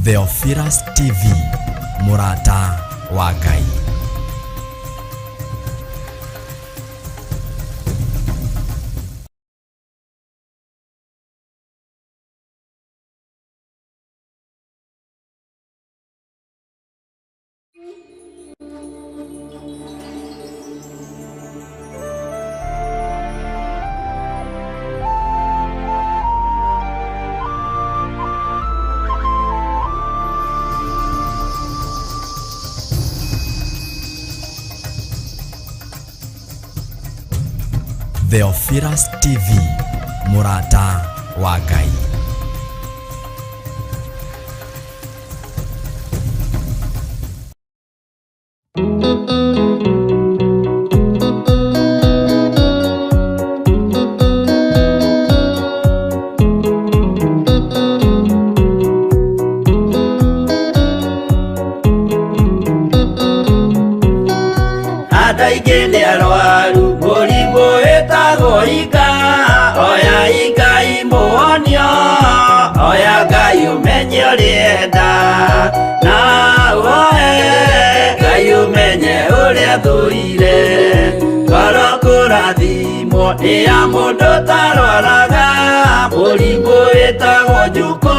Theophilus TV, mũrata wa Ngai. Theophilus TV, mũrata wa Ngai. Andũ aingĩ nĩ arwaru mũrimũ wĩtagwo ika. Oya Ngai mũhonio, oya Ngai ũmenye ũrĩenda, na woe Ngai ũmenye ũrĩa thũire. Ngoro kũrathimwo nĩ ya mũndũ tarwaraga mũrimũ wĩtagwo njukũ,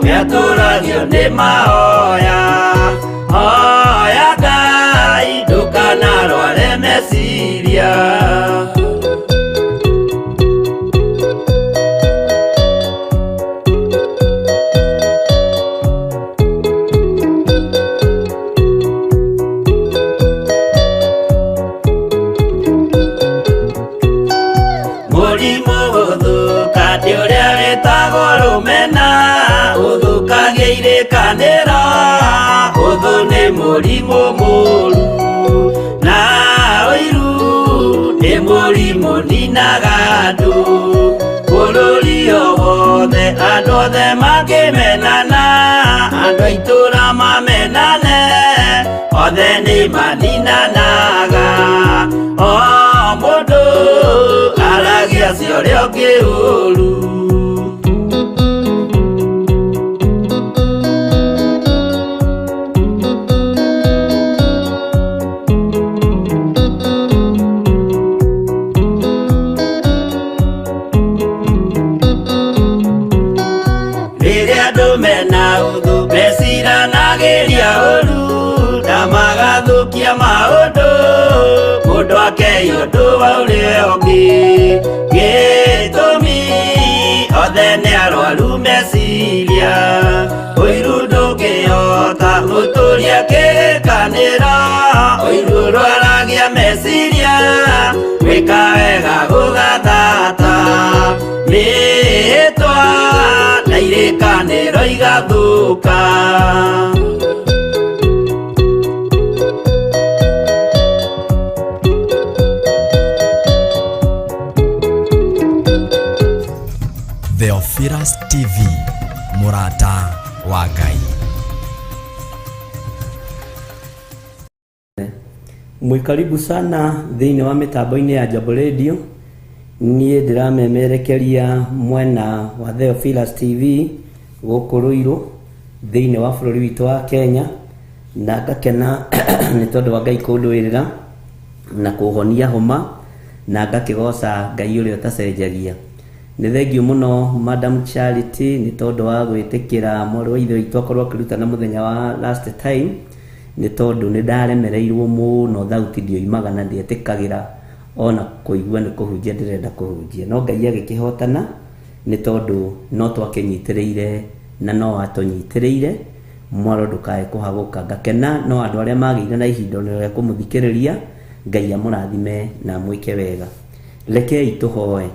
nĩatũragio nĩ mahoya. Hoya Ngai ndũkanarware meciria. Mũrimũ gũthũka nĩ ũrĩa wĩtagwo rũmena, ũthũkagia irĩkanĩro, ũthũ nĩ mũrimũ mũru, na ũiru nĩ mũrimũ ninaga andũ. Bũrũri o wothe andũ othe mangĩmenana, andũ a itũũra mamenane, othe nĩ maninanaga. O mũndũ aragia cia ũrĩa ũngĩ ũru. Rĩrĩa andũ mena ũthũ meciranagĩria ũru, na magathũkia maũndũ, mũndũ akei ũndũ wa ũrĩa ũngĩ. Gĩtũmi othe nĩ arwaru meciria, ũiru ndũngĩhota gũtũria kĩrĩkanĩro, ũiru ũrwaragia meciria, gwĩka wega gũgathata. Mĩhĩtwa na irĩkanĩro igathũka. Theophilus TV, mũrata wa Ngai. Mwĩ karibu sana thĩinĩ wa mĩtambo-inĩ ya Jambo Radio. Niĩ ndĩramemerekeria mwena wa Theophilus TV gũkũ Ruiru thĩinĩ wa bũrũri witũ wa Kenya, na ngakena nĩ tondũ wa Ngai kũndũĩrĩra na kũhonia homa, na ngakĩgoca Ngai ũrĩa ũtacenjagia. Nĩ thengiũ mũno Madam Charity nĩ tondũ wa gwĩtĩkĩra mwarĩ wa ithe witũ akorwo akĩrutana mũthenya wa last time, nĩ tondũ nĩ ndaremereirwo mũno, thauti ndioimaga na ndietĩkagĩra ona kũigua nĩ kũhunjia ndĩrenda kũhunjia, no Ngai agĩkĩhotana nĩ tondũ no twakĩnyitĩrĩire na no atũnyitĩrĩire. Mwaro ndũkae kũhagũka. Ngakena no andũ arĩa magĩire na ihinda rĩa kũmũthikĩrĩria, Ngai amũrathime na amwĩke wega. Rekei tũhoe.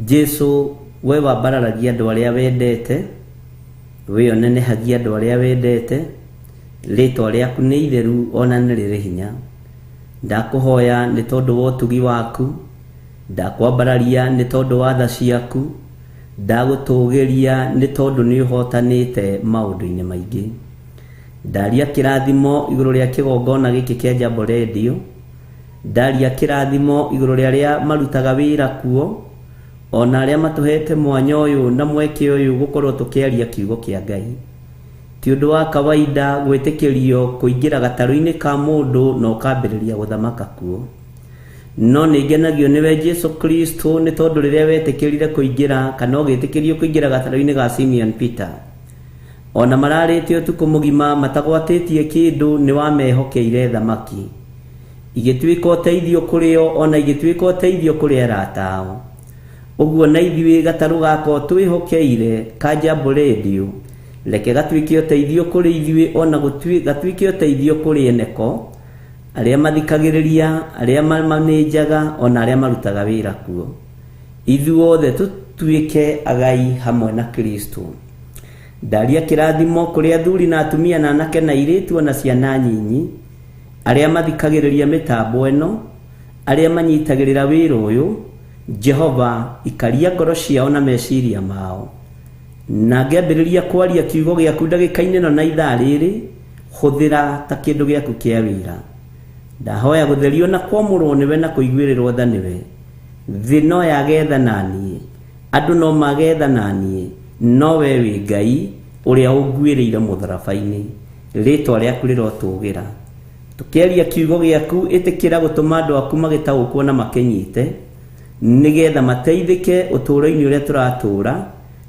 Jesu, we wambararagia andũ arĩa wendete, we ũnenehagia andũ arĩa wendete, rĩtwa rĩaku nĩ itheru ona nĩ rĩrĩ hinya. Ndakũhoya nĩ tondũ wa ũtugi waku, Ndakwambararia nĩ tondũ wa tha ciaku, ndagũtũgĩria nĩ tondũ nĩ ũhotanĩte maũndũ-inĩ maingĩ. Ndaria kĩrathimo igũrũ rĩa kĩgongona gĩkĩ kĩa Jambo Radio, ndaria kĩrathimo igũrũ rĩa arĩa marutaga wĩra kuo, ona arĩa matũhete mwanya ũyũ na mweke ũyũ gũkorwo tũkĩaria kiugo kĩa Ngai. Ti ũndũ wa kawaida gwĩtĩkĩrio kũingĩra gatarũ-inĩ ka mũndũ na ũkambĩrĩria gũthamaka kuo. No nĩ ngenagio nĩwe Jesu Kristo nĩ tondũ rĩrĩa wetĩkĩrire kũingĩra kana ũgĩtĩkĩrio kũingĩra gatarũ-inĩ ga Simeon Peter, ona mararĩte ũtukũ mũgima matagwatĩtie kĩndũ, nĩ wamehokeire thamaki igĩtuĩka ũteithio kũrĩ o, ona igĩtuĩka ũteithio kũrĩ arata ao. Ũguo na ithuĩ gatarũ gakwa twĩhokeire ka Jambo Radio, reke gatuĩke ũteithio kũrĩ ithuĩ, ona gatuĩke ũteithio kũrĩ eneko arĩa mathikagĩrĩria, arĩa manĩnjaga, ona arĩa marutaga wĩra kuo. Ithuothe tũtuĩke agai hamwe na Kristo. Ndaria kĩrathimo kũrĩ athuri na atumia na anake na airĩtu ona ciana nyinyi arĩa mathikagĩrĩria mĩtambo ĩno, arĩa manyitagĩrĩra wĩra ũyũ. Jehova, ikaria ngoro ciao na meciria mao. Na ngĩambĩrĩria kwaria kiugo gĩaku ndagĩka-inĩ ĩno na ithaa rĩrĩ, hũthĩra ta kĩndũ gĩaku kĩa wĩra. Ndahoya gũtherio na kwamũrwo nĩwe na kũiguĩrĩrwo tha nĩwe. Thĩ no yage tha na niĩ, andũ no mage tha na niĩ, no we wĩ Ngai ũrĩa ũnguĩrĩire mũtharaba-inĩ. Rĩtwa rĩaku rĩrotũgĩra. Tũkĩaria kiugo gĩaku, ĩtĩkĩra gũtũma andũ aku magĩtaũkwo na makĩnyite, nĩgetha mateithĩke ũtũũro-inĩ ũrĩa tũratũũra,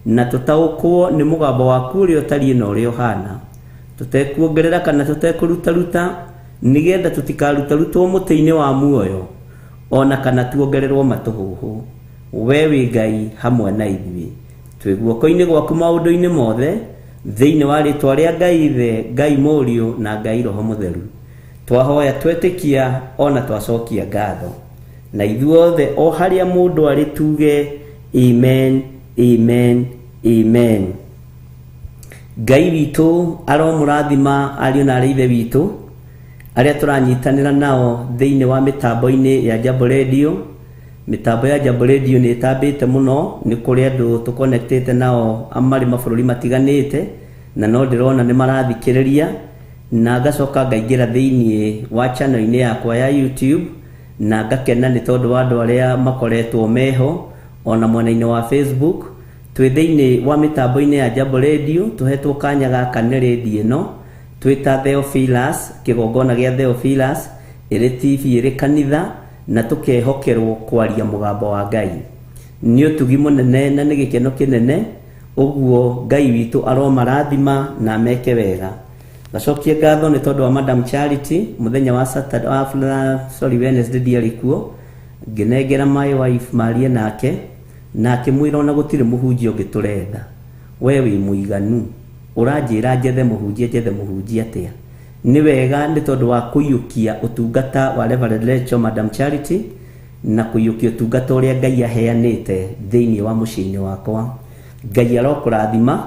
na tũtaũkwo nĩ mũgambo waku ũrĩa ũtariĩ na ũrĩa ũhana, tũtekuongerera kana tũtekũrutaruta, nĩgetha tũtikarutarutwo mũtĩ-inĩ wa muoyo, ona kana tuongererwo matũhũhũ. We wĩ Ngai hamwe na ithuĩ, twĩ guoko-inĩ gwaku maũndũ-inĩ mothe, thĩinĩ wa rĩtwa rĩa Ngai Ithe, Ngai Mũriũ na Ngai Roho Mũtheru. Twahoya twetĩkia ona twacokia ngatho, na ithuothe o harĩa mũndũ arĩ tuge amen, amen, amen. Ngai witũ aromũrathima ariũ na arĩ ithe witũ arĩa tũranyitanĩra nao thĩinĩ wa mĩtambo-inĩ ya Jambo Radio. Mĩtambo ya Jambo Radio nĩ ĩtambĩte mũno, nĩ kũrĩ andũ tũconnectĩte nao marĩ mabũrũri matiganĩte, na no ndĩrona nĩ marathikĩrĩria, na ngacoka ngaingĩra thĩinĩ wa channel-inĩ yakwa ya YouTube, na ngakena nĩ tondũ wa andũ arĩa makoretwo meho, ona mwena-inĩ wa Facebook. Twĩ thĩinĩ wa mĩtambo-inĩ ya Jambo Radio, tũhetwo kanya gaka nĩ radio ĩno twĩta Theophilus, kĩgongona gĩa Theophilus, ĩrĩ TV ĩrĩ kanitha, na tũkehokerwo kwaria mũgambo wa Ngai. Nĩ ũtugi mũnene na nĩ gĩkeno kĩnene. Ũguo Ngai witũ aromarathima na meke wega. Ngacokia ngatho nĩ tondũ wa Madam Charity, mũthenya wa Saturday, sorry, Wednesday ndiarĩ kuo, ngĩnengera my wife marie nake, na akĩmwĩra ona gũtirĩ mũhunjia ũngĩ tũretha, we wĩ mũiganu, ũranjĩra njethe mũhunjia, njethe mũhunjia atĩa? Nĩ wega nĩ tondũ wa kũiyũkia ũtungata wa Reverend Rachel Madam Charity, na kũiyũkia ũtungata ũrĩa Ngai aheanĩte thĩinĩ wa mũciĩ-inĩ wakwa. Ngai arokũrathima,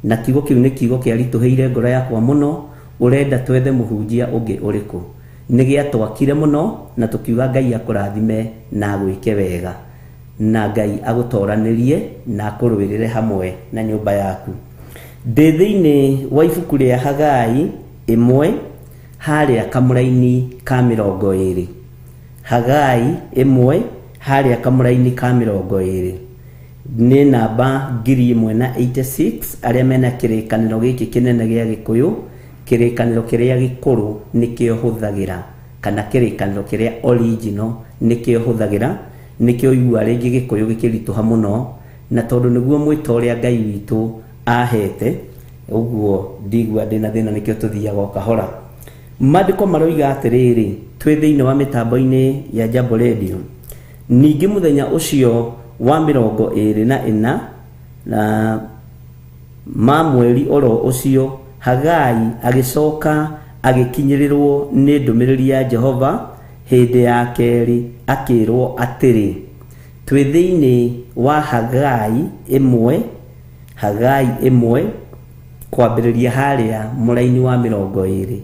na kiugo kĩu nĩ kiugo kĩaritũhĩire ngoro yakwa mũno. Ũrenda twethe mũhunjia ũngĩ ũrĩkũ? Nĩ gĩatwakire mũno, na tũkiuga Ngai akũrathime na agwĩke wega, na Ngai agũtoranĩrie na akũrũĩrĩre hamwe na nyũmba yaku. Ndĩ thĩinĩ wa ibuku rĩa Hagai 1 harĩa kamũraini ka 20. Hagai 1 harĩa kamũraini ka 20 nĩ namba 1086. Arĩa mena kĩrĩkanĩro gĩkĩ kĩnene gĩa Gĩkũyũ, kĩrĩkanĩro kĩrĩa gĩkũrũ nĩkĩo hũthagĩra, kana kĩrĩkanĩro kĩrĩa original nĩkĩo hũthagĩra, nĩkĩo igua rĩngĩ Gĩkũyũ gĩkĩritũha mũno, na tondũ nĩguo mwĩto ũrĩa Ngai witũ ahete, ũguo ndigua ndĩna thĩna, nĩkĩo tũthiaga o kahora. Maandĩko maroiga atĩrĩrĩ, twĩ thĩinĩ wa mĩtambo-inĩ ya Jambo Radio. Ningĩ mũthenya ũcio wa 24 na ma mweri oro ũcio, Hagai agĩcoka agĩkinyĩrĩrwo nĩ ndũmĩrĩri ya Jehova hĩndĩ ya kerĩ, akĩrwo atĩrĩ. Twĩ thĩinĩ wa Hagai 1, Hagai 1 kwambĩrĩria harĩa mũraini wa 20.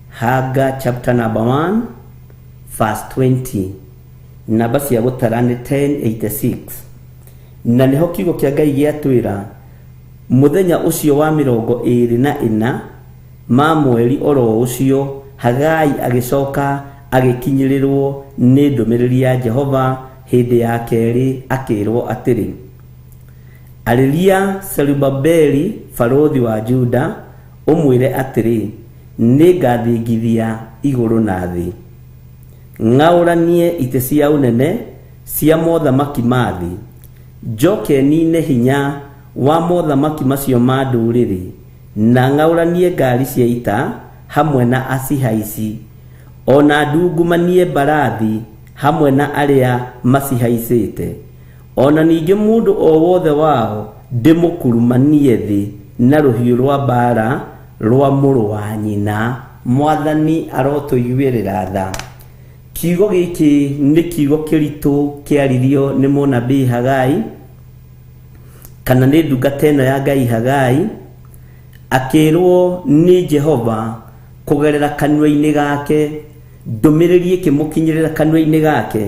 Haga chapter number 1 verse 20. Namba cia gũtara nĩ 1086, na nĩho kiugo kĩa Ngai gĩatwĩra mũthenya ũcio wa 24 ma mweri oro ũcio Hagai agĩcoka agĩkinyĩrĩrwo nĩ ndũmĩrĩri ya Jehova hĩndĩ ya kerĩ, akĩrwo atĩrĩ: Arĩria Zerubabeli barũthi wa Juda, ũmwĩre atĩrĩ, nĩngathingithia igũrũ na thĩ, ng'aũranie itĩ cia ũnene cia mothamaki ma thĩ, njoke nine hinya wa mothamaki macio ma ndũrĩrĩ, na ng'aũranie ngari cia ita hamwe na acihaici, ona ndungumanie mbarathi hamwe na arĩa macihaicĩte, ona ningĩ mũndũ o wothe wao ndĩmũkurumanie thĩ na rũhiũ rwa mbara rwa mũrũ wa nyina. Mwathani arotũiguĩrĩra tha. Kiugo gĩkĩ nĩ kiugo kĩritũ kĩaririo nĩ mũnabii Hagai, kana nĩ ndungata ĩno ya Ngai Hagai, akĩrwo nĩ Jehova kũgerera kanua-inĩ gake, ndũmĩrĩri ĩkĩmũkinyĩrĩra kanua-inĩ gake,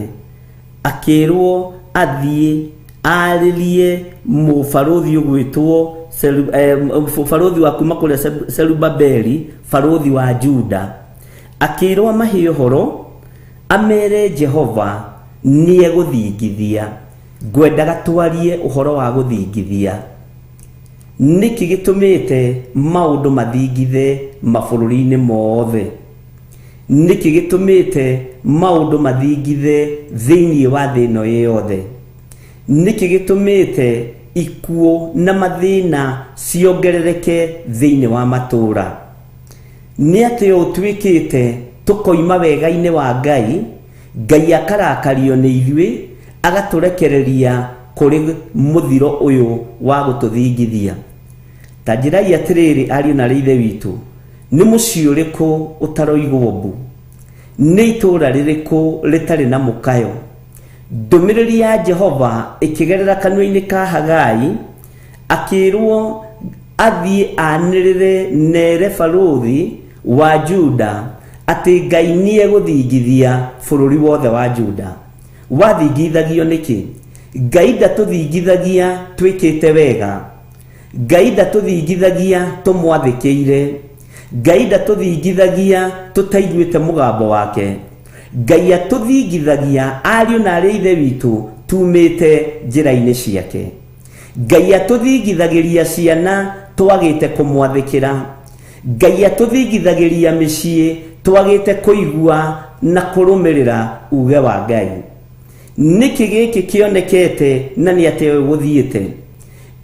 akĩrwo athiĩ arĩrie mũbarũthi ũgwĩtwo barũthi wa kuma kũrĩa Zerubabeli, barũthi wa Juda, akĩrwo amahe ũhoro amere Jehova nĩegũthingithia. Ngwendaga twarie ũhoro wa gũthingithia. Nĩkĩ gĩtũmĩte maũndũ mathingithe mabũrũri-inĩ mothe? Nĩkĩ gĩtũmĩte maũndũ mathingithe thĩinĩ wa thĩ ĩno yothe? Nĩkĩ gĩtũmĩte ikuũ na mathĩna ciongerereke thĩinĩ wa matũũra? Nĩ atĩ ũtuĩkĩte tũkoima wega-inĩ wa Ngai, Ngai akarakario nĩ ithuĩ, agatũrekereria kũrĩ mũthiro ũyũ wa gũtũthingithia. Ta njĩrai atĩrĩrĩ, ariũ na arĩ ithe witũ, nĩ mũciĩ ũrĩkũ ũtaroigwo mbu? Nĩ itũũra rĩrĩkũ rĩtarĩ na mũkayo? Ndũmĩrĩri ya Jehova ĩkĩgerera kanua-inĩ ka Hagai, akĩrwo athiĩ anĩrĩre nere barũthi wa Juda atĩ Ngai nĩegũthingithia bũrũri wothe wa Juda. Wathingithagio nĩkĩ? Ngai ndatũthingithagia twĩkĩte wega, Ngai ndatũthingithagia tũmwathĩkĩire, Ngai ndatũthingithagia tũtaiguĩte mũgambo wake. Ngai atũthingithagia ariũ na arĩ ithe witũ tumĩte njĩra-inĩ ciake. Ngai atũthingithagĩria ciana twagĩte kũmwathĩkĩra. Ngai atũthingithagĩria mĩciĩ twagĩte kũigua na kũrũmĩrĩra uge wa Ngai. Nĩkĩ gĩkĩ kĩonekete na nĩ atĩa gũthiĩte?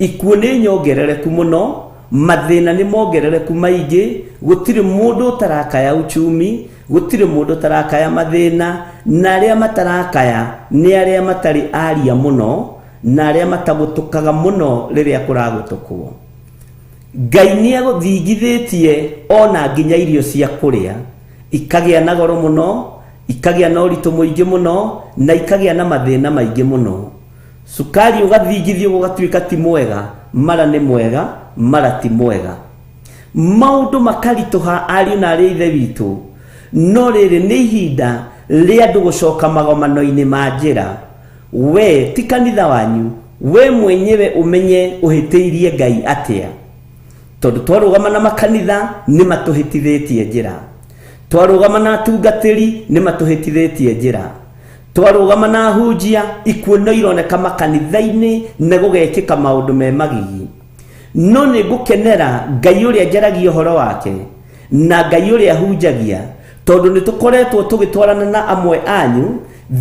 Ikuũ nĩ nyongerereku mũno, mathĩna nĩ mongerereku maingĩ, gũtirĩ mũndũ ũtarakaya uchumi, gũtirĩ mũndũ ũtarakaya mathĩna, na arĩa matarakaya nĩ arĩa matarĩ aria mũno, na arĩa matagũtũkaga mũno rĩrĩa kũragũtũkwo. Ngai nĩagũthingithĩtie ona nginya irio cia kũrĩa ikagĩa na goro mũno, ikagĩa na ũritũ mũingĩ mũno, na ikagĩa na mathĩna maingĩ mũno. Cukari ũgathingithio gũgatuĩka ti mwega, mara nĩ mwega, mara ti mwega. Maũndũ makaritũha ariũ na arĩ ithe witũ, no rĩrĩ nĩ ihinda rĩa andũ gũcoka magomano-inĩ ma njĩra. We ti kanitha wanyu, we mwenyewe ũmenye ũhĩtĩirie Ngai atĩa, tondũ twarũgama na makanitha nĩ matũhĩtithĩtie njĩra, twarũgama na atungatĩri nĩ matũhĩtithĩtie njĩra, twarũgama na ahunjia ikuũ no ironeka makanitha-inĩ na gũgekĩka maũndũ me magigi. No nĩ ngũkenera Ngai ũrĩa njaragia ũhoro wake na Ngai ũrĩa hunjagia, tondũ nĩ tũkoretwo tũgĩtwarana na amwe anyu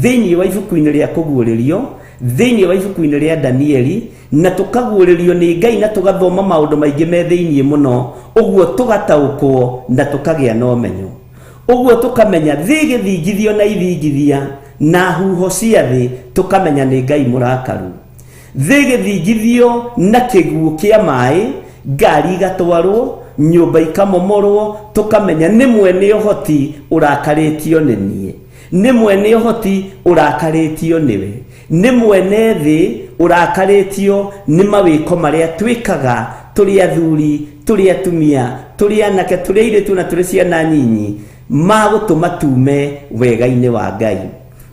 thĩinĩ wa ibuku-inĩ rĩa kũguũrĩrio, thĩinĩ wa ibuku-inĩ rĩa Danieli, na tũkaguũrĩrio nĩ Ngai na tũgathoma maũndũ maingĩ me thĩinĩ mũno, ũguo tũgataũkwo na tũkagĩa na ũmenyo, ũguo tũkamenya thĩ ĩgĩthingithio na ithingithia na huho cia thĩ, tũkamenya nĩ Ngai mũrakaru. Thĩ ĩgĩthingithio na kĩguũ kĩa maĩ, ngari igatwarwo, nyũmba ikamomorwo, tũkamenya nĩ mwene ũhoti ũrakarĩtio nĩ niĩ, nĩ mwene ũhoti ũrakarĩtio nĩwe, nĩ mwene thĩ ũrakarĩtio nĩ mawĩko marĩa twĩkaga tũrĩ athuri, tũrĩ atumia, tũrĩ anake, tũrĩ airĩtu na tũrĩ ciana nyinyi, ma gũtũma tume wega-inĩ wa Ngai.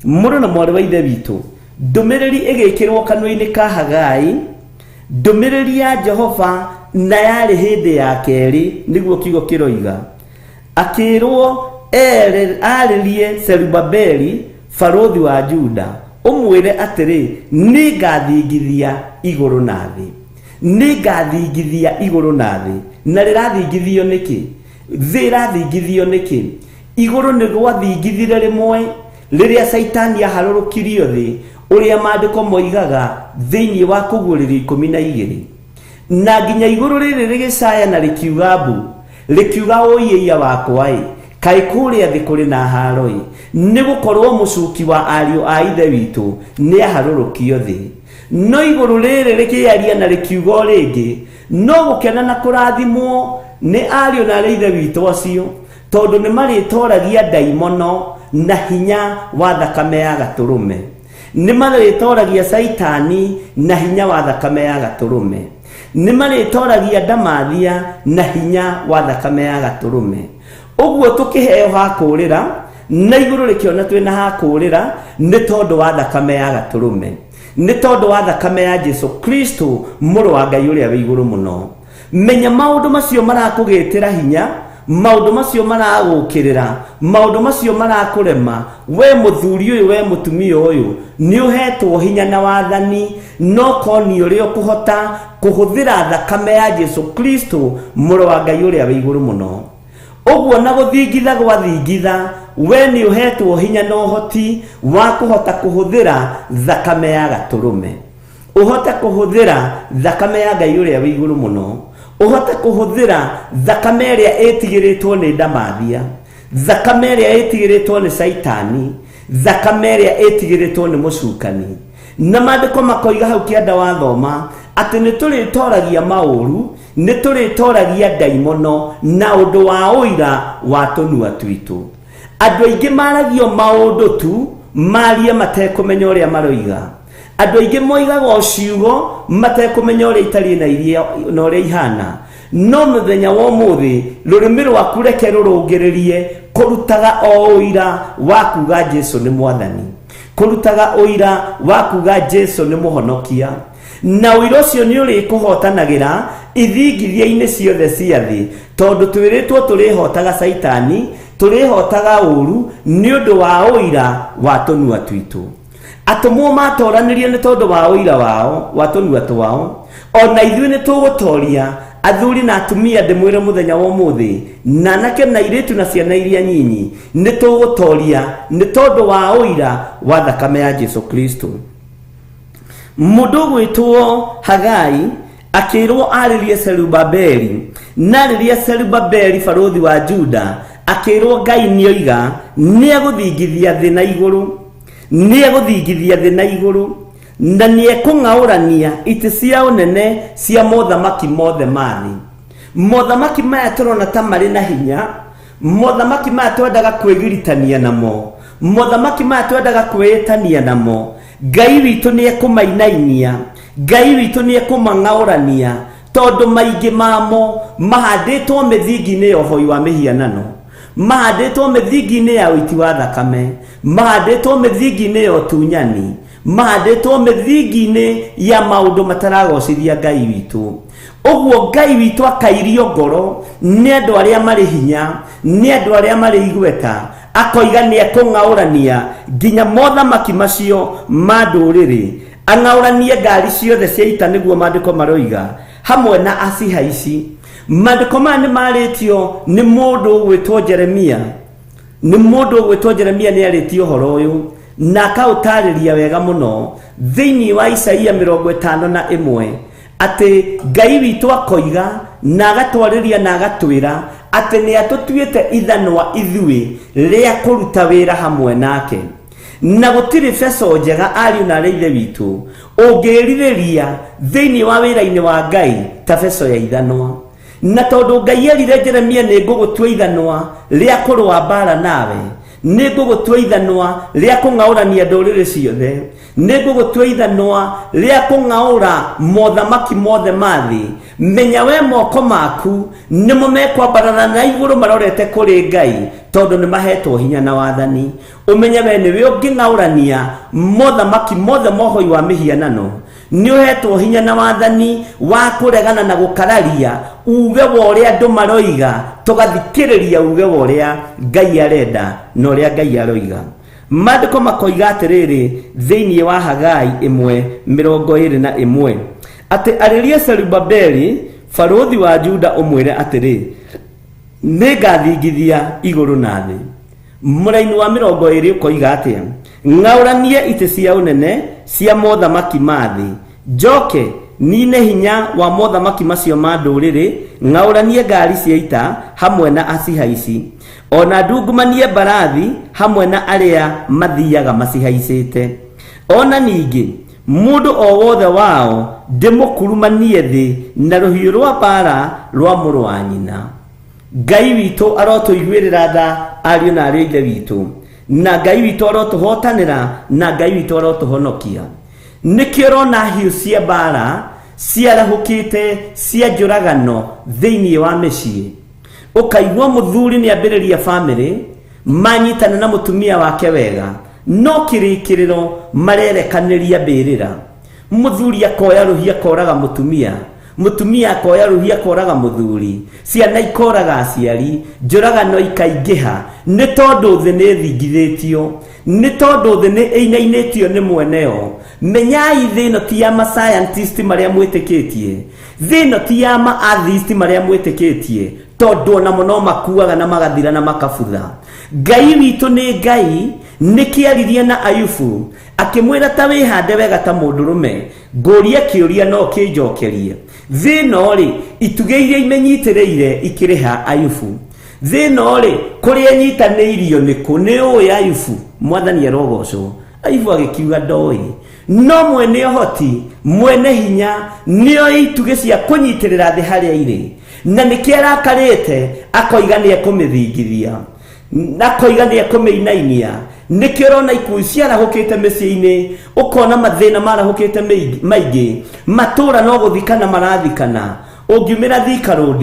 Mũrũ na mwarĩ wa ithe witũ, ndũmĩrĩri ĩgĩkĩrwo kanua-inĩ ka Hagai, ndũmĩrĩri ya Jehova, na yarĩ hĩndĩ ya kerĩ, nĩguo kiugo kĩroiga. Akĩrwo arĩrie Zerubabeli barũthi wa Juda, ũmwĩre atĩrĩ, nĩngathingithia igũrũ na thĩ, nĩngathingithia igũrũ na thĩ. Na rĩrathingithio nĩkĩ? Thĩ ĩrathingithio nĩkĩ? Igũrũ nĩ gwathingithire rĩmwe rĩrĩa Caitani aharũrũkirio thĩ, ũrĩa maandĩko moigaga thĩinĩ wa kũguũrĩrio 12. Na nginya igũrũ rĩrĩ rĩgĩcaya na rĩkiuga mbu, rĩkiuga ũiĩia wakwa ĩ, kaĩ kũrĩa thĩ kũrĩ na haro ĩ, nĩ gũkorwo mũcuki wa ariũ a ithe witũ nĩ aharũrũkio thĩ. No igũrũ rĩrĩ rĩkĩaria na rĩkiuga o rĩngĩ, no gũkena na kũrathimwo nĩ ariũ na arĩa ithe witũ acio, tondũ nĩ marĩtoragia ndaimono na hinya wa thakame ya gatũrũme, nĩ marĩtoragia Caitani na hinya wa thakame ya gatũrũme, nĩ marĩtoragia ndamathia na hinya wa thakame ya gatũrũme. Ũguo tũkĩheo ha kũũrĩra, na igũrũ rĩkĩona twĩna ha kũũrĩra, nĩ tondũ wa thakame ya gatũrũme, nĩ tondũ wa thakame ya Jesu Kristo mũrũ wa Ngai ũrĩa wĩ igũrũ mũno. Menya maũndũ macio marakũgĩtĩra hinya, maũndũ macio maragũkĩrĩra, maũndũ macio marakũrema, we mũthuri ũyũ, we mũtumia ũyũ, nĩ ũhetwo hinya na wathani, no koni ũrĩa ũkũhota kũhũthĩra thakame ya Jesu Kristo mũrũ wa Ngai ũrĩa wĩ igũrũ mũno. Ũguo na gũthingitha gwathingitha, we nĩ ũhetwo hinya na ũhoti wa kũhota kũhũthĩra thakame ya gatũrũme, ũhote kũhũthĩra thakame ya Ngai ũrĩa wĩ igũrũ mũno, ũhote kũhũthĩra thakame ĩrĩa ĩtigĩrĩtwo nĩ ndamathia, thakame ĩrĩa ĩtigĩrĩtwo nĩ Caitani, thakame ĩrĩa ĩtigĩrĩtwo nĩ mũcukani. Na maandĩko makoiga hau kĩanda wathoma atĩ nĩ tũrĩtoragia maũru, nĩ tũrĩtoragia ndaimono na ũndũ wa ũira wa tũnua twitũ. Andũ aingĩ maragio maũndũ tu, marie matekũmenya ũrĩa maroiga. Andũ aingĩ moigaga o ciugo matekũmenya ũrĩa itariĩ na iria na ũrĩa ihana. No mũthenya wa ũmũthĩ rũrĩmĩ rwaku reke rũrũngĩrĩrie kũrutaga o ũira wa kuga Jesu nĩ mwathani, kũrutaga ũira wa kuga Jesu nĩ mũhonokia, na ũira ũcio nĩ ũrĩkũhotanagĩra ithingithia-inĩ ciothe cia thĩ, tondũ twĩrĩtwo tũrĩhotaga Caitani, tũrĩhotaga ũru nĩ ũndũ wa ũira wa tũnua twitũ. Atũmwo matoranirie nĩ tondũ wa ũira wao wa tũnua twao. Ona ithuĩ nĩ tũgũtoria athuri na atumia, ndĩmwĩre mũthenya wa ũmũthĩ, na anake na airĩtu na ciana iria nyinyi, nĩ tũgũtoria nĩ tondũ wa ũira wa thakame ya Jesu Kristo. Mũndũ ũgwĩtwo Hagai akĩrwo arĩrie Zerubabeli, na arĩria Zerubabeli barũthi wa Juda, akĩrwo Ngai nĩoiga nĩegũthingithia thĩ na igũrũ, nĩegũthingithia thĩ na igũrũ, na nĩekũng'aũrania itĩ cia ũnene cia mothamaki mothe ma thĩ. Mothamaki maya tũrona ta marĩ na hinya, mothamaki maya twendaga kwĩgiritania namo, mothamaki maya twendaga kwĩĩtania namo, Ngai witũ nĩekũmainainia, Ngai witũ nĩekũmang'aũrania, tondũ maingĩ mamo mahandĩtwo mĩthingi-inĩ ya ũhoi wa mĩhianano, mahandĩtwo mĩthingi-inĩ ya ũiti wa thakame, mahandĩtwo mĩthingi-inĩ ya ũtunyani, mahandĩtwo mĩthingi-inĩ ya maũndũ mataragocithia Ngai witũ. Ũguo Ngai witũ akairio ngoro nĩ andũ arĩa marĩ hinya, nĩ andũ arĩa marĩ igweta, akoiga nĩ ekũng'aũrania nginya mothamaki macio ma ndũrĩrĩ, ang'aũranie ngari ciothe cia ita, nĩguo maandĩko maroiga, hamwe na acihaici. Maandĩko maya nĩ marĩtio nĩ mũndũ ũgwĩtwo Jeremia, nĩ mũndũ ũgwĩtwo Jeremia nĩ arĩtie ũhoro ũyũ na akaũtarĩria wega mũno thĩinĩ wa Isaia 51, atĩ Ngai witũ akoiga na agatwarĩria na agatwĩra atĩ nĩ atũtuĩte ithanwa ithuĩ rĩa kũruta wĩra hamwe nake. Na gũtirĩ beco njega, ariũ na arĩa ithe witũ, ũngĩrirĩria thĩinĩ wa wĩra-inĩ wa Ngai ta beco ya ithanwa. Na tondũ Ngai erire Jeremia nĩ ngũgũtua ithanwa rĩa kũrũa mbara nawe, Nĩ ngũgũtua ithanwa rĩa kũng'aũrania ndũrĩrĩ ciothe, nĩ ngũgũtua ithanwa rĩa kũng'aũra mothamaki mothe ma thĩ. Menya we moko maku nĩmo mekwambarara na igũrũ marorete kũrĩ Ngai, tondũ nĩ mahetwo hinya na wathani. Ũmenye we nĩwe ũngĩng'aũrania mothamaki mothe mohoi wa mĩhianano. Nĩ ũhetwo hinya na wathani wa kũregana na gũkararia uge wa ũrĩa andũ maroiga, tũgathikĩrĩria uge wa ũrĩa Ngai arenda na ũrĩa Ngai aroiga. Maandĩko makoiga atĩrĩrĩ thĩinĩ wa Hagai 1:21 atĩ arĩria Zerubabeli barũthi wa Juda ũmwĩre atĩrĩ, nĩngathingithia igũrũ na thĩ. Mũraini wa 20 ũkoiga atĩa? Ng'aũranie itĩ cia ũnene cia mothamaki ma thĩ, njoke nine hinya wa mothamaki macio ma ndũrĩrĩ, ng'aũranie ngari cia ita hamwe na acihaici, o na ndungumanie mbarathi hamwe na arĩa mathiaga macihaicĩte. O na ningĩ mũndũ o wothe wao ndĩmũkurumanie thĩ na rũhiũ rwa mbaara rwa mũrũ wa nyina. Ngai witũ arotũiguĩrĩra tha ariũ na arĩ a ithe witũ, na Ngai witũ arotũhotanĩra, na Ngai witũ arotũhonokia. Nĩkĩo ũrona hiũ cia mbaara ciarahũkĩte cia njũragano thĩinĩ wa mĩciĩ. Ũkaigua mũthuri nĩ ambĩrĩria bamĩrĩ, manyitana na mũtumia wake wega, no kĩrĩkĩrĩro marerekanĩria mbĩrĩra. Mũthuri akoya rũhiũ akoraga mũtumia, mũtumia akoya rũhiũ akoraga mũthuri, ciana ikoraga aciari, njũragano ikaingĩha, nĩ tondũ thĩ nĩ ĩthingithĩtio, nĩ tondũ thĩ nĩ ĩinainĩtio nĩ mweneyo. Menyai thĩ ĩno ti ya ma scientist marĩa mwĩtĩkĩtie, thĩ ĩno ti ya ma atheist marĩa mwĩtĩkĩtie, tondũ onamo no makuaga na magathira na makabutha. Ngai witũ nĩ Ngai, nĩkĩaririe na Ayubu akĩmwĩra ta wĩhande wega ta mũndũrũme, ngũrie kĩũria no kĩnjokerie. Thĩ ĩno rĩ, itugĩ iria imenyitĩrĩire ikĩrĩha Ayubu. Thĩ ĩno rĩ, kũrĩa ĩnyitanĩirio nĩ kũ? Nĩ ũĩ Ayubu? Mwathani arogocwo. Ayubu agĩkiuga ndoĩ, no mwene ũhoti, mwene hinya, nĩoĩ itugĩ cia kũnyitĩrĩra thĩ harĩa irĩ, na nĩkĩo arakarĩte akoiga nĩ ekũmĩthingithia, akoiga nĩ ekũmĩinainia. Nĩkĩo ũrona ikuũ ciarahũkĩte mĩciĩ-inĩ, ũkona mathĩna marahũkĩte maingĩ, matũũra no gũthikana marathikana. Ũngiumĩra Thika Road,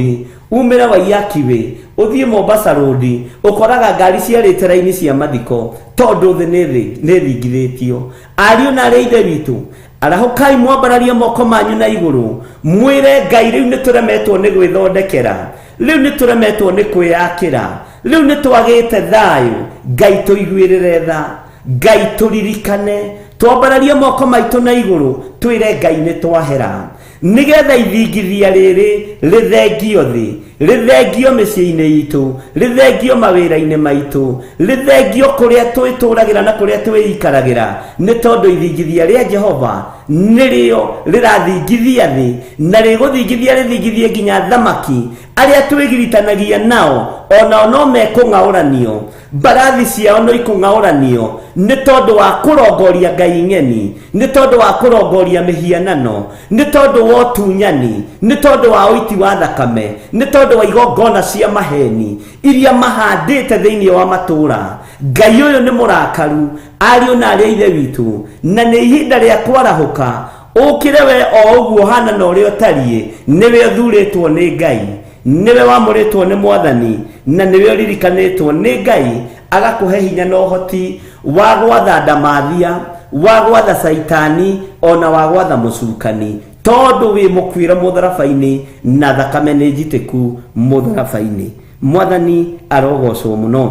umĩre Waiyaki Way, ũthiĩ Mombasa Road, ũkoraga ngari ciarĩte raini cia mathiko, tondũ thĩ nĩ ĩthingithĩtio. Ariũ na arĩ a ithe witũ, arahũkai mwambararie moko manyu na igũrũ, mwĩre Ngai rĩu nĩ tũremetwo nĩ gwĩthondekera, rĩu nĩ tũremetwo nĩ kwĩyakĩra, rĩu nĩ twagĩte thayũ. Ngai tũiguĩrĩre tha, Ngai tũririkane, twambararie moko maitũ na igũrũ, twĩre Ngai nĩ twahera, nĩgetha ithingithia rĩrĩ rĩthengio thĩ, rĩthengio mĩciĩ-inĩ itũ, rĩthengio mawĩra-inĩ maitũ, rĩthengio kũrĩa twĩtũragĩra na kũrĩa twĩikaragĩra, nĩ tondũ ithingithia rĩa Jehova nĩrĩo rĩrathingithia thĩ, na rĩgũthingithia rĩthingithie nginya thamaki arĩa twĩgiritanagia nao, onao no mekũng'aũranio, mbarathi ciao no ikũng'aũranio, nĩ tondũ wa kũrongoria ngai ng'eni, nĩ tondũ wa kũrongoria mĩhianano, nĩ tondũ wa ũtunyani, nĩ tondũ wa ũiti wa thakame, nĩ tondũ wa igongona cia maheni iria mahandĩte thĩinĩ wa matũũra. Ngai ũyũ nĩ mũrakaru, ariũ na arĩ a ithe witũ, na nĩ ihinda rĩa kwarahũka. Ũkĩre we o ũguo ũhana na ũrĩa ũtariĩ, nĩwe ũthurĩtwo nĩ Ngai, nĩwe wamũrĩtwo nĩ Mwathani, na nĩwe ũririkanĩtwo nĩ Ngai, agakũhe hinya na ũhoti wa gwatha ndamathia, wa gwatha Caitani, ona wa gwatha mũcukani, tondũ wĩ mũkuĩre mũtharaba-inĩ na thakame nĩ njitĩku mũtharaba-inĩ. Mwathani arogocwo mũno.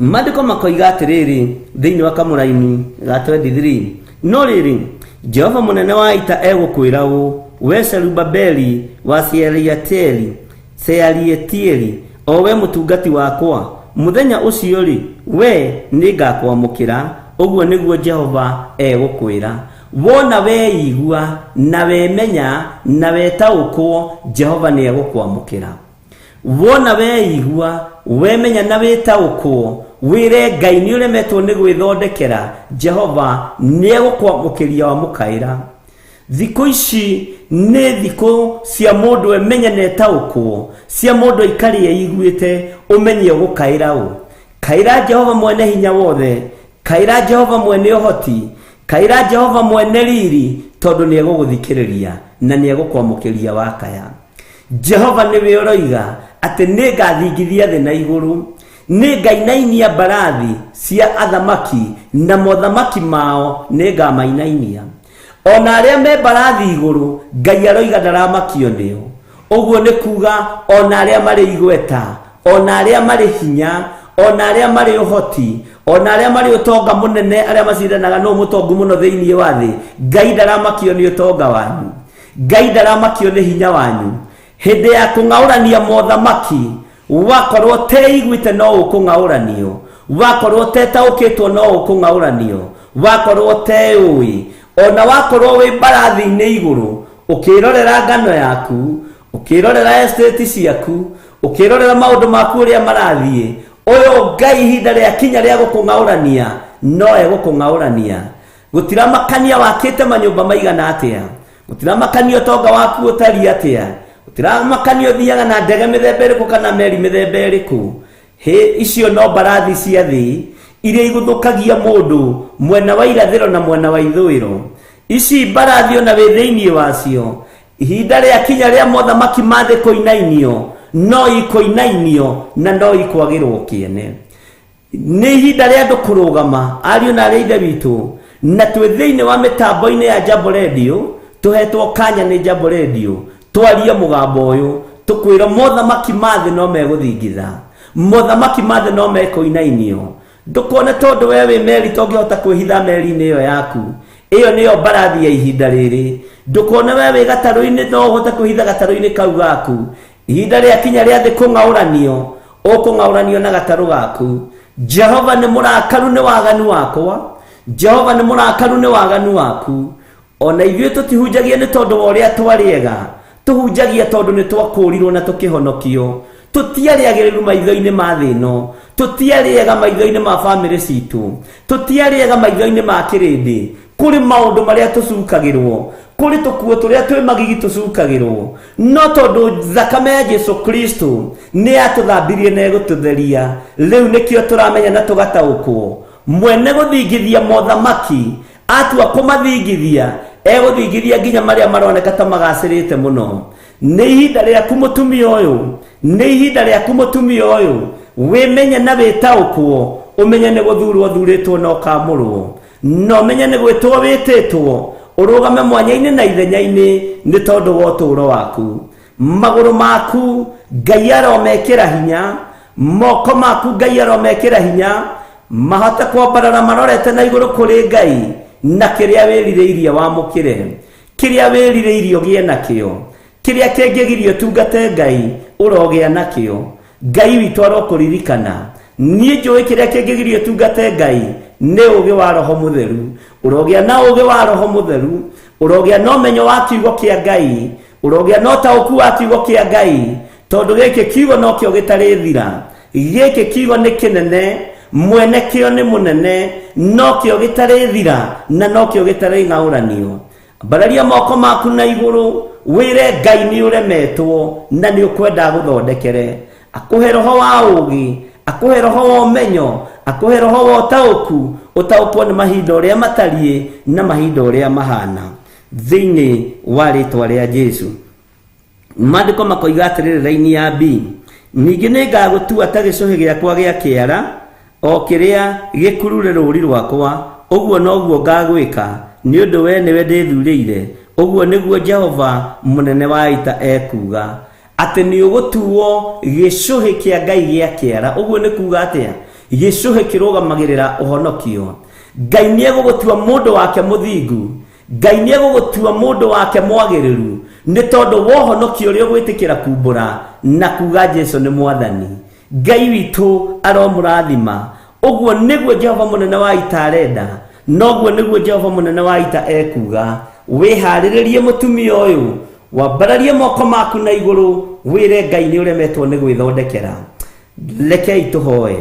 Maandĩko makoiga atĩrĩrĩ thĩinĩ wa kamũraini ga 23, no rĩrĩ, Jehova mũnene wa ita egũkwĩra ũũ, we Zerubabeli wa Shealitieli, Shealitieli, o we mũtungati wakwa, mũthenya ũcio-rĩ, we nĩngakwamũkĩra, ũguo nĩguo Jehova egũkwĩra. Wona weigua na wemenya na wetaũkwo, Jehova nĩegũkwamũkĩra. Wona weigua, wemenya na wĩtaũkwo, wĩre Ngai nĩ ũremetwo nĩ gwĩthondekera, Jehova nĩegũkwamũkĩria wamũkaĩra. Thikũ ici nĩ thikũ cia mũndũ emenya na etaũkwo, cia mũndũ aikare eiguĩte, ũmenye ũgũkaĩra ũ. Kaĩra Jehova mwene hinya wothe, kaĩra Jehova mwene ũhoti, kaĩra Jehova mwene riri, tondũ nĩ egũgũthikĩrĩria na nĩ egũkwamũkĩria wakaya. Jehova nĩwe ũroiga atĩ nĩ ngathingithia thĩ na igũrũ, nĩ ngainainia mbarathi cia athamaki na mothamaki mao nĩ ngamainainia. Ona arĩa me mbarathi igũrũ, Ngai aroiga ndaramakio nĩo. Ũguo nĩ kuga ona arĩa marĩ igweta, ona arĩa marĩ hinya, ona arĩa marĩ ũhoti, ona arĩa marĩ ũtonga mũnene, arĩa macindanaga nũ mũtongu mũno thĩinĩ wa thĩ, Ngai ndaramakio nĩ ũtonga wanyu. Ngai ndaramakio nĩ hinya wanyu. Hĩndĩ ya kũng'aũrania mothamaki, wakorwo ũteiguĩte no ũkũng'aũranio, wakorwo ũtetaũkĩtwo no ũkũng'aũranio, wakorwo ũteũĩ, ona wakorwo wĩ mbarathi-inĩ igũrũ, ũkĩrorera ngano yaku, ũkĩrorera estate ciaku, ũkĩrorera maũndũ maku ũrĩa marathiĩ, ũyũ Ngai ihinda rĩa kinya rĩa gũkũng'aũrania, no egũkũng'aũrania. Gũtiramakania wakĩte manyũmba maigana atĩa, gũtiramakania ũtonga waku ũtariĩ atĩa, gũtiramakania ũthiaga na ndege mĩthemba ĩrĩkũ kana meri mĩthemba ĩrĩkũ. Hĩ, icio no mbarathi cia thĩ iria iguthũkagia mũndũ mwena wa irathĩro na mwena wa ithũĩro. Ici mbarathi ona wĩ thĩinĩ wacio, ihinda rĩa kinya rĩa mothamaki ma thĩ kũinainio, no ikũinainio na no ikwagĩrwo kĩene. Nĩ ihinda rĩa andũ kũrũgama, ariũ na arĩ a Ithe witũ, na twĩ thĩinĩ wa mĩtambo-inĩ ya Jambo Radio, tũhetwo kanya nĩ Jambo Radio, twarie mũgambo ũyũ, tũkwĩrwo mothamaki ma thĩ no megũthingitha, mothamaki ma thĩ no mekũinainio. Ndũkone tondũ we wĩ meri tongĩhota kwĩhitha meri-inĩ ĩyo yaku, ĩyo nĩyo mbarathi ya ihinda rĩrĩ. Ndũkone we wĩ gatarũ-inĩ no ũhote kwĩhitha gatarũ-inĩ kau gaku. Ihinda rĩa kinya rĩa thĩ kũng'aũranio, ũkũng'aũranio na gatarũ gaku. Jehova nĩ mũrakaru nĩ waganu wakwa, Jehova nĩ mũrakaru nĩ waganu waku. Ona ithuĩ tũtihunjagia nĩ tondũ wa ũrĩa twarĩega, tũhunjagia tondũ nĩ twakũũrirwo na tũkĩhonokio. Tũtiarĩ agĩrĩru maitho-inĩ ma thĩ ĩno, tũtiarĩ ega maitho-inĩ ma bamĩrĩ citũ, tũtiarĩ ega maitho-inĩ ma kĩrĩndĩ. Kũrĩ maũndũ marĩa tũcukagĩrwo, kũrĩ tũkuo tũrĩa twĩ magigi tũcukagĩrwo, no tondũ thakame ya Jesu Kristo nĩ yatũthambirie na ĩgũtũtheria, rĩu nĩkĩo tũramenya na tũgataũkwo. Mwene gũthingithia mothamaki atua kũmathingithia, egũthingithia nginya marĩa maroneka ta magacĩrĩte mũno. Nĩ ihinda rĩaku mũtumia ũyũ, nĩ ihinda rĩaku mũtumia ũyũ, wĩmenye na wĩtaũkwo, ũmenye nĩ gũthurwo ũthurĩtwo na ũkamũrwo, na ũmenye nĩ gwĩtwo wĩtĩtwo, ũrũgame mwanya-inĩ na ithenya-inĩ nĩ tondũ wa ũtũũro waku. Magũrũ maku Ngai aromekĩra hinya, moko maku Ngai aromekĩra hinya, mahote kwambarara marorete na igũrũ kũrĩ Ngai, na kĩrĩa wĩrirĩirie wamũkĩre, kĩrĩa wĩrirĩirie ũgĩe nakĩo, kĩrĩa kĩngĩgiria ũtungate Ngai ũrogĩa nakĩo. Ngai witũ arokũririkana. Niĩ njũĩ kĩrĩa kĩngĩgiria ũtungate Ngai nĩ ũũgĩ wa Roho Mũtheru. Ũrogĩa na ũũgĩ wa Roho Mũtheru, ũrogĩa na ũmenyo wa kiugo kĩa Ngai, ũrogĩa na ũtaũku wa kiugo kĩa Ngai, tondũ gĩkĩ kiugo nokĩo gĩtarĩ thira. Gĩkĩ kiugo nĩ kĩnene, mwene kĩo nĩ mũnene, nokĩo gĩtarĩ thira na nokĩo gĩtarĩ ng'aũranio. Ambararia moko maku na igũrũ, wĩre Ngai nĩ ũremetwo na nĩ ũkwenda agũthondekere. Akũhe roho wa ũũgĩ, akũhe roho wa ũmenyo, akũhe roho wa ũtaũku, ũtaũkwo nĩ mahinda ũrĩa matariĩ na mahinda ũrĩa mahana. Thĩinĩ wa rĩtwa rĩa Jesu. Maandĩko makoiga atĩrĩrĩ raini ya B, ningĩ nĩ ngagũtua ta gĩcũhĩ gĩakwa gĩa kĩara, o kĩrĩa gĩkurure rũũri rwakwa, ũguo noguo ngagwĩka, nĩ ũndũ we nĩwe ndĩthurĩire, ũguo nĩguo Jehova mũnene wa ita ekuuga. Atĩ nĩ ũgũtuo gĩcũhĩ kĩa Ngai gĩa kĩara. Ũguo nĩ kuuga atĩa? Gĩcũhĩ kĩrũgamagĩrĩra ũhonokio. Ngai nĩ egũgũtua mũndũ wake mũthingu, Ngai nĩ egũgũtua mũndũ wake mwagĩrĩru, nĩ tondũ wa ũhonokio ũrĩa ũgwĩtĩkĩra kumbũra na kuuga Jesu nĩ Mwathani. Ngai witũ aromũrathima. Ũguo nĩguo Jehova mũnene wa ita arenda, noguo nĩguo Jehova mũnene wa ita ekuuga. Wĩharĩrĩrie mũtumia ũyũ, wambararie moko maku na igũrũ, wĩre Ngai nĩ ũremetwo nĩ gwĩthondekera. Rekei tũhoe.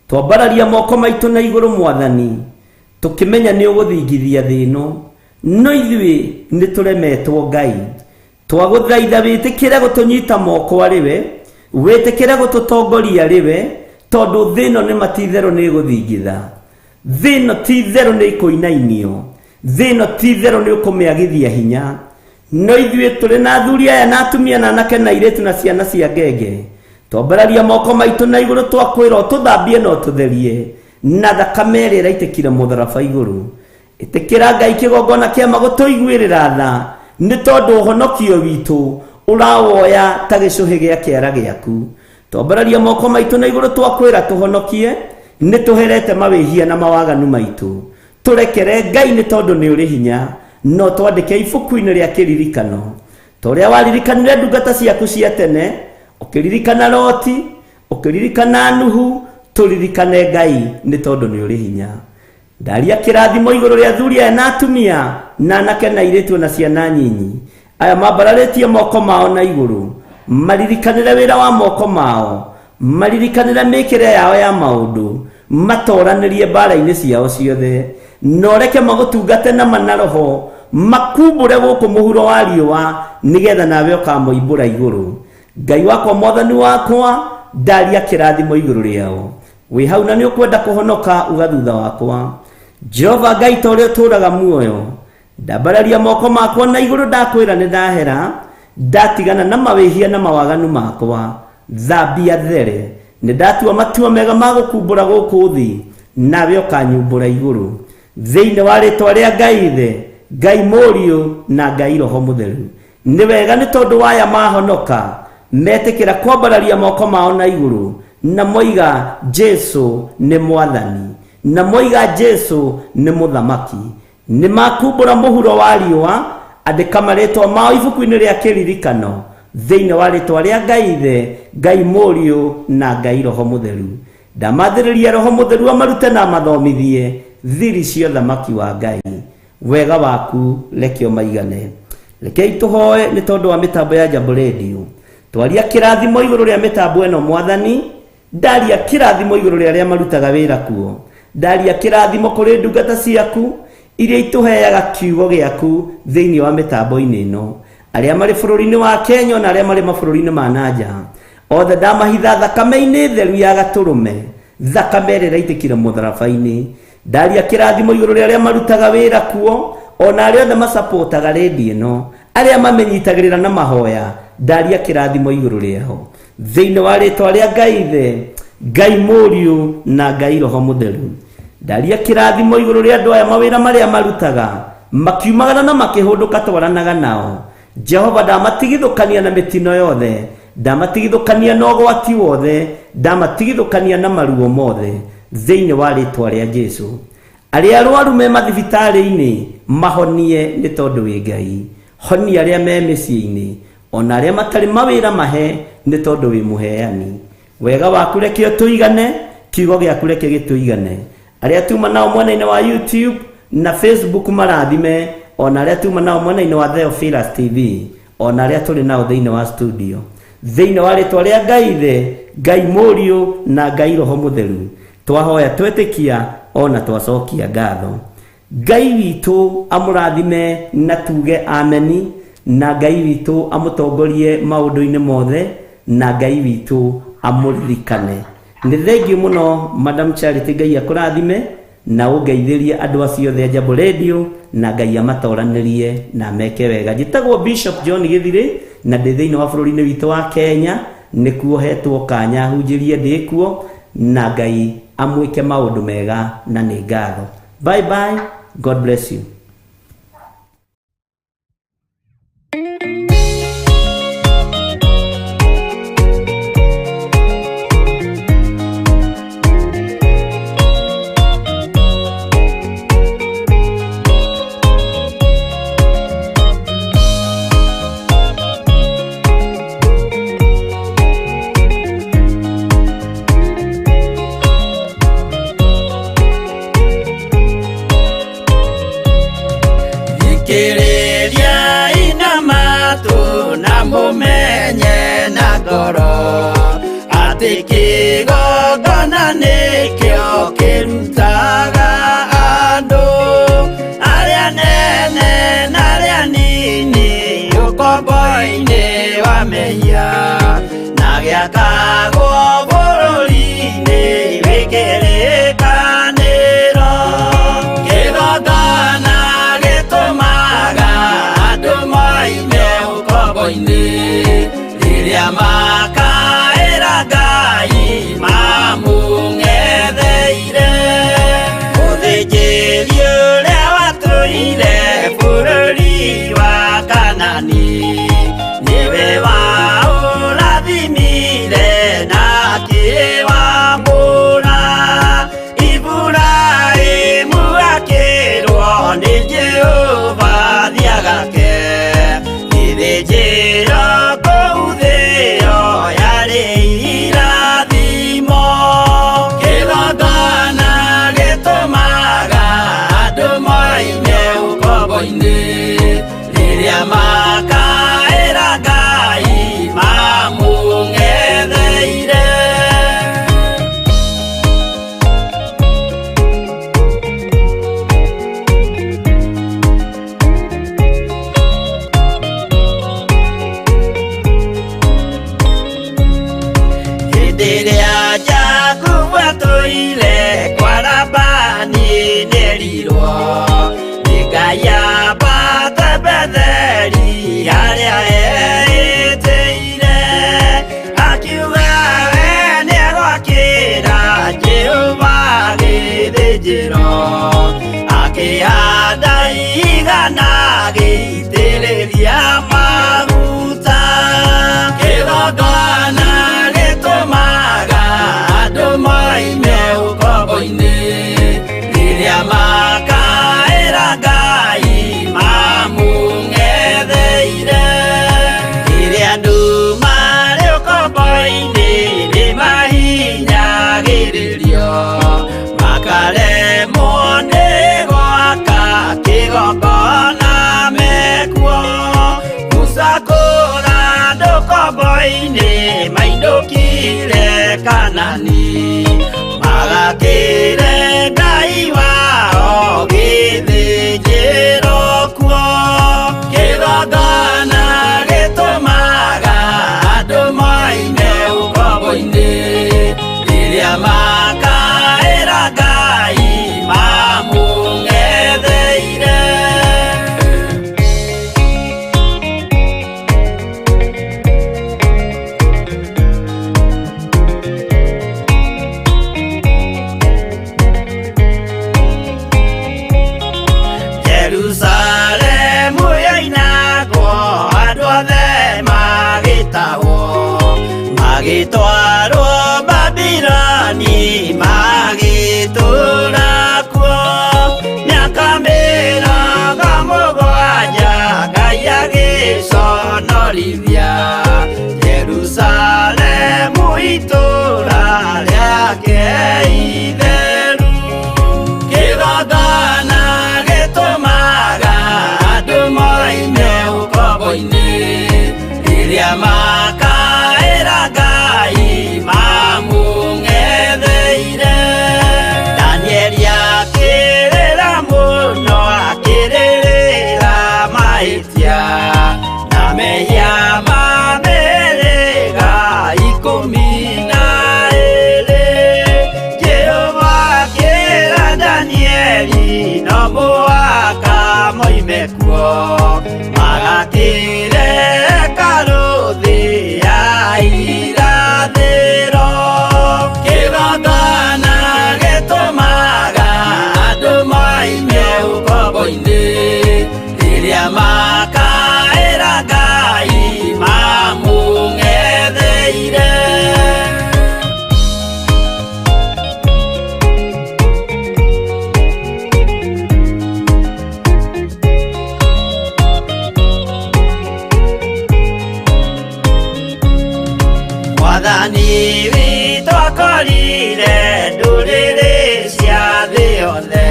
Twambararia moko maitũ na igũrũ Mwathani, tũkĩmenya nĩ ũgũthingithia thĩ ĩno, no ithuĩ nĩ tũremetwo Ngai. Twagũthaitha wĩtĩkĩre gũtũnyita moko arĩ we, wĩtĩkĩre gũtũtongoria arĩ we, Tondũ thĩ ĩno nĩma ti itherũ nĩ ĩgũthingitha. Thĩ ĩno ti itherũ nĩ ĩkũinainio. Thĩ ĩno ti itherũ nĩ ũkũmĩagithia hinya. No ithuĩ tũrĩ na athuri aya na atumia na anake na airĩtu na ciana cia ngenge. Twambararia moko maitũ na igũrũ twakwĩra ũtũthambie na ũtũtherie na thakame ĩrĩa ĩraitĩkire mũtharaba igũrũ. Ĩtĩkĩra Ngai kĩgongona kĩa magũtũiguĩrĩra tha nĩ tondũ ũhonokio witũ ũrawoya ta gĩcũhĩ gĩa kĩara gĩaku. Twambararia moko maitũ na igũrũ twakwĩra tũhonokie nĩ tũherete mawĩhia na mawaganu maitũ. Tũrekere Ngai nĩ tondũ nĩ ũrĩ hinya no twandĩke ibuku-inĩ rĩa kĩririkano. Ta ũrĩa waririkanire ndungata ciaku cia tene, ũkĩririkana Loti, ũkĩririkana Nuhu, tũririkane Ngai nĩ tondũ nĩ ũrĩ hinya. Ndaria kĩrathimo igũrũ rĩa athuri aya na atumia na anake na airĩtu na ciana nyinyi aya mambararĩtie moko mao na igũrũ maririkanĩre wĩra wa moko mao maririkanĩre mĩkĩre yao ya maũndũ matoranĩrie mbara-inĩ ciao ciothe na ũreke magũtungate na mana roho makumbũre gũkũ mũhuro wa riũa nĩgetha nawe ũkamoimbũra igũrũ. Ngai wakwa mwathani wakwa ndaria kĩrathimo igũrũ rĩao wĩ hau na nĩ ũkwenda kũhonoka uga thutha wakwa. Jehova Ngai ta ũrĩa ũtũũraga muoyo ndambararia moko makwa na igũrũ ndakwĩra nĩ ndahera ndatigana na mawĩhia na mawaganu makwa thambia there nĩ ndatua matua mega ma gũkumbũra gũkũ thĩ nawe ũkanyumbũra igũrũ thĩinĩ wa rĩtwa rĩa Ngai Ithe Ngai Mũriũ na Ngai Roho Mũtheru. Nĩ wega nĩ tondũ waya mahonoka metĩkĩra kwambararia moko mao na igũrũ na moiga Jesu nĩ mwathani na moiga Jesu nĩ mũthamaki. Nĩ makumbũra mũhuro wa riũa andĩka marĩtwa mao ibuku-inĩ rĩa kĩririkano thĩinĩ wa rĩtwa rĩa Ngai Ithe Ngai Mũriũ na Ngai Roho Mũtheru. Ndamathĩrĩria Roho Mũtheru amarute na amathomithie thiri cia ũthamaki wa Ngai. Wega waku reke ũmaigane. Rekei tũhoe nĩ tondũ wa mĩtambo ya Jambo Radio. Twaria kĩrathimo igũrũ rĩa mĩtambo ĩno mwathani, ndaria kĩrathimo igũrũ rĩa arĩa marutaga wĩra kuo. Ndaria kĩrathimo kũrĩ ndungata ciaku iria itũheaga kiugo gĩaku thĩinĩ wa mĩtambo-inĩ ĩno. Arĩa marĩ bũrũri-inĩ wa Kenya na arĩa marĩ mabũrũri-inĩ ma na nja. Othe ndamahitha thakame-inĩ theru ya gatũrũme, thakame ĩrĩa ĩraitĩkire mũtharaba-inĩ. Ndaria kĩrathimo igũrũ rĩa arĩa marutaga wĩra kuo ona arĩa othe macapotaga redio ĩno arĩa mamenyitagĩrĩra na mahoya ndaria kĩrathimo igũrũ rĩao thĩinĩ wa rĩtwa rĩa Ngai Ithe Ngai Mũriũ na Ngai Roho Mũtheru. Ndaria kĩrathimo igũrũ rĩa andũ aya mawĩra marĩa marutaga makiumagara na makĩhũndũka twaranaga nao. Jehova ndamatigithũkania na mĩtino yothe ndamatigithũkania na ũgwati wothe ndamatigithũkania na maruo mothe thĩinĩ wa rĩtwa rĩa Jesu. Arĩa arwaru me mathibitarĩ-inĩ mahonie nĩ tondũ wĩ Ngai. Honia arĩa me mĩciĩ-inĩ ona arĩa matarĩ mawĩra mahe nĩ tondũ wĩ mũheani. Wega waku reke ũtũigane, kiugo gĩaku reke gĩtũigane. Arĩa tuma nao mwena-inĩ wa YouTube na Facebook marathime ona arĩa tuma nao mwena-inĩ wa Theophilus TV ona arĩa tũrĩ nao thĩinĩ wa studio thĩinĩ wa rĩtwa rĩa Ngai Ithe Ngai Mũriũ na Ngai Roho Mũtheru twahoya twetĩkia ona twacokia ngatho. Ngai witũ amũrathime na tuge ameni na Ngai witũ amũtongorie maũndũ-inĩ mothe na Ngai witũ amũririkane. Nĩ thengiũ mũno Madam Charity Ngai akũrathime na ũngeithĩrie andũ acio othe a Jambo Radio na Ngai amatoranĩrie na meke wega. Njĩtagwo Bishop John Gĩthirĩ na ndĩ thĩinĩ wa bũrũri-inĩ witũ wa Kenya nĩkuo hetwo kanya hunjĩrie ndĩ kuo na Ngai amwĩke maũndũ mega na nĩ ngatho. Bye bye. God bless you. Thikĩrĩria ina matũ na mũmenye na ngoro atĩ kĩgongona nĩkĩo kĩrutaga andũ arĩa nene na arĩa nini ũkombo-inĩ wa mehia na gĩakagwo bũrũri-inĩ Magĩtwarwo Babiloni magĩtũũra kuo mĩaka 70, Ngai agĩconorithia Jerusalemu itũũra rĩake itheru. Kĩgongona gĩtũmaga andũ moime ũkombo-inĩ rĩrĩa makaĩra Ngai mamũng'etheire. Danieli akĩrĩra mũno akĩrĩrĩra mahĩtia na mehia ma mĩhĩrĩga 12. Jehova akĩra Danieli no mũhaka moime kuo magakĩre hekarũ thĩ ya irathĩro. Kĩgongona gĩtũmaga andũ moime ũkombo-inĩ rĩrĩa makaĩra Ngai mamũng'etheire. Mwathani witũ akorire ndũrĩrĩ cia thĩ yothe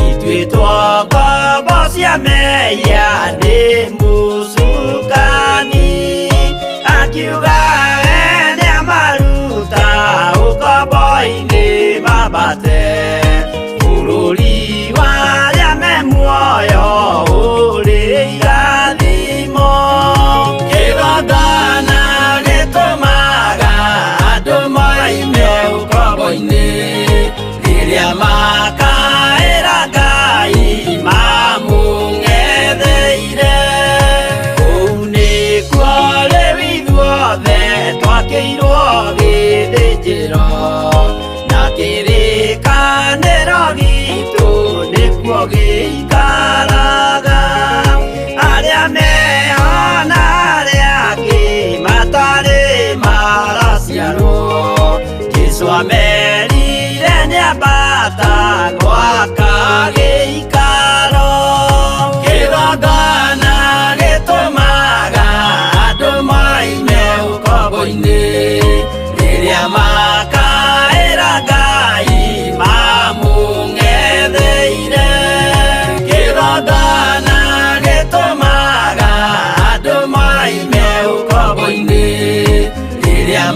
ituĩtwo ngombo cia mehia nĩ mũcukani, akiuga we nĩamaruta ũkombo-inĩ mambate bũrũri wa arĩa me muoyo ũrĩ irathimo. Kĩgongona gĩtũmaga andũ moime ũkombo-inĩ rĩrĩa makaĩra Ngai mamũng'etheire. Kũu nĩkuo rĩu ithuothe twakĩirwo gĩthĩnjĩro na kĩrĩkanĩro gitũ nĩkuo gĩikaraga. Arĩa meho na arĩa angĩ matarĩ maraciarwo, Jesũ amerire nĩambata gwaka gĩikaro. Kĩgongona gĩtũmaga andũ moime ũkombo-inĩ rĩrĩa makaĩra Ngai mamũng'etheire. Kĩgongona gĩtũmaga andũ moime ũkombo-inĩ rĩrĩa